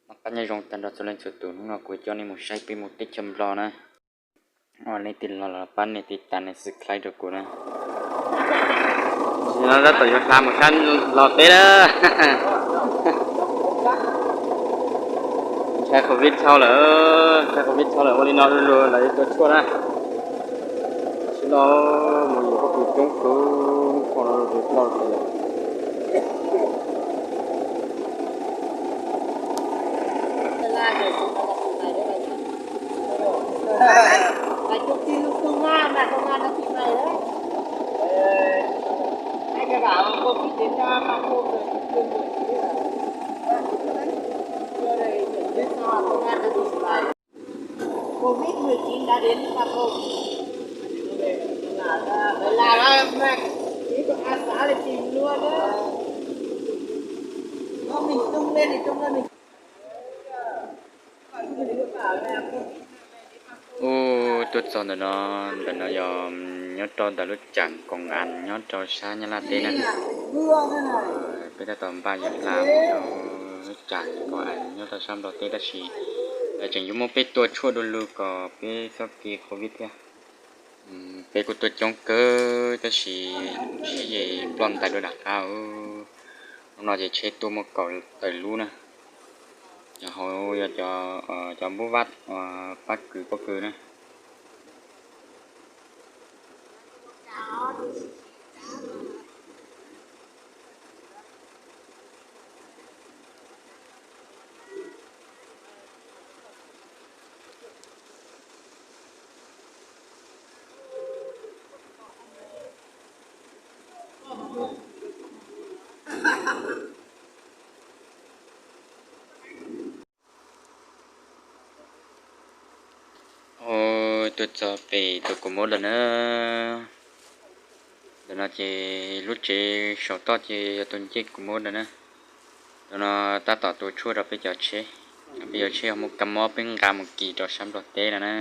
Noj qab nyob zoo tag nrho txhua leej txhua tus, hnub no kuv coj nej mus saib peb mus teb chaws Nplog na. Ua nej tig los los pab nej tiv tas nej subscribe rau kuv na. Tam no tab tom yuav hla mus sab Nplog teb na. Ntshai covid dhau lawm, ntshai covid dhau lawm, ua li no lawv yuav tua tshuaj na. Tam sim no mus yuav pob kws coob kawg, hnub no lawv tua tshuaj lawm. Ub, tuaj txog ntawm no, ntawm no yog nyob rau ntawm lub tseem koom as nyob rau sab Nyab Laj teb na. Peb tab tom npaj yuav hla mus rau lub tseem koom as nyob rau sab Nplog teb tab sis lawv tseem yuav muab peb tua tshuaj du lug kom peb txhob kiag covid thiab. Peb kuj tuaj coob kawg tab sis sib ze ploj ntais dua nram qab. Hnub no ces tsheb tuaj muaj kaum tawm lub na. Cov hauv yog cov npub vab pab kws pob kws na. Tuaj txog pem tus Cus Mos lawm na. Ntawm no ces lub tsev saum toj ces yog tus ncej Cus Mos lawm na. Tus no tab tom tua tshuaj rau peb cov tsheb, peb cov tsheb ho muaj kab mob peb nqa mus kis rau sab Nplog teb no na.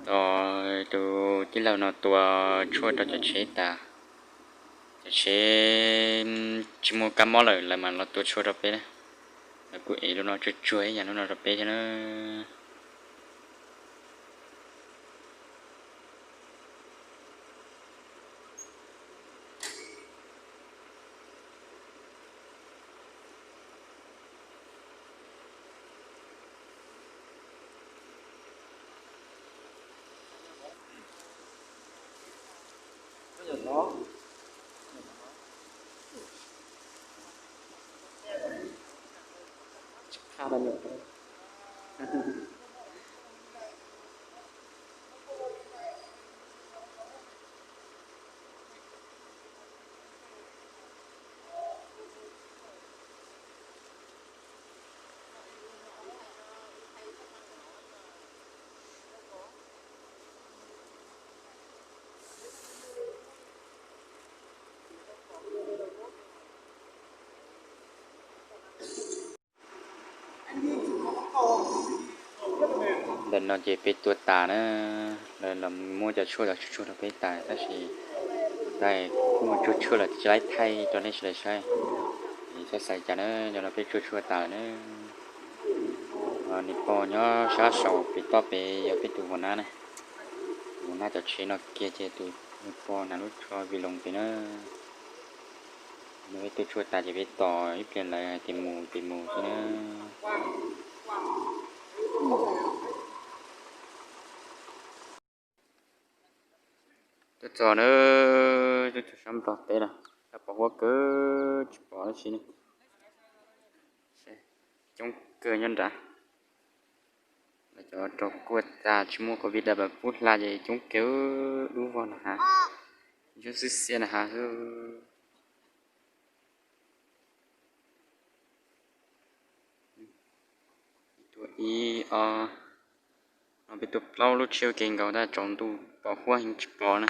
Tos tus tij laug no tua tshuaj rau cov tsheb tas, cov tsheb tsis muaj kab mob lawm lawv mam los tua tshuaj rau peb na. Lawv kuj ev lub no tsuag tsuag ib yam lub no rau peb thiab na. Ntawm no ces peb tua tas na, lawv los muab cov tshuaj los tsuag tsuag rau peb tas tab sis kuj mus tsuag tshuaj lawm tsis laib thaij rau nej sawv daws saib. Txhob xav cas na, cov no peb tsuag tshuaj tas lawm na. Niam pog nyob sab saum pem toj pem yog peb tus hua nab na. Tus hua nab cov tsheb no kiag ces tus niam pog hnav lub tsho vi loos pem na. No peb tua tshuaj tas ces peb tos ib pliag lawv hais tias mus ces mus xwb na. Tuaj txog na, tuaj txog sab Nplog teb lawm, tab pom huab kawg tsis pom dab tsi ne. Coob kawg nyob nrad. Lawv cov raug kuaj tas tsis muaj covid dab pub hla ces coob kawg, dub vog na hav, ntsuab xwb xiab na hav xwb. Ib, ob, no peb tua plaub lub tsheb ua ke nkaus tab tsaus ntuj pom huab heev tsis pom na.